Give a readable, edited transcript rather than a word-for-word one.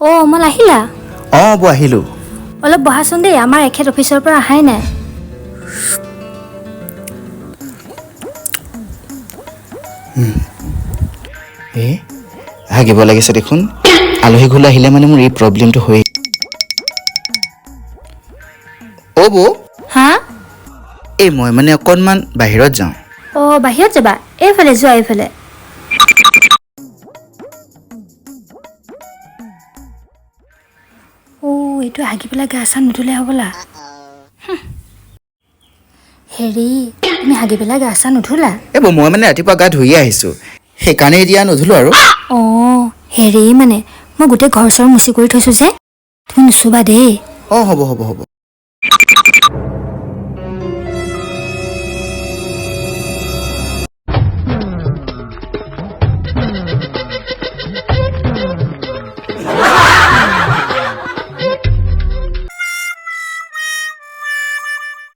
অ' অমল, আহিলা? অঁ বৌ, আহিলোঁ। অলপ বহাচোন দেই, আমাৰ এখেত অফিচৰ পৰা অহাই নাই। এই হাগিব লাগিছে দেখোন। আলহী ঘৰলৈ আহিলে মানে মোৰ এই প্ৰব্লেমটো হৈ। অ' বৌ। হা? এই মই মানে অকণমান বাহিৰত যাওঁ। অ', বাহিৰত যাবা? এইফালে যোৱা, এইফালে। অ', এইটো হাগি পেলাই গা চা নুধুলে হ'বলা। হেৰি, তুমি হাগি পেলাই গা চা নুধুলা? এই বৌ, মই মানে ৰাতিপুৱা গা ধুইয়ে আহিছোঁ, সেইকাৰণে এতিয়া নুধুলো আৰু। অঁ, হেৰি, মানে মই গোটেই ঘৰ চৰ মুচি কৰি থৈছোঁ যে, তুমি নুচুবা দেই। অঁ, হ'ব হ'ব হ'ব।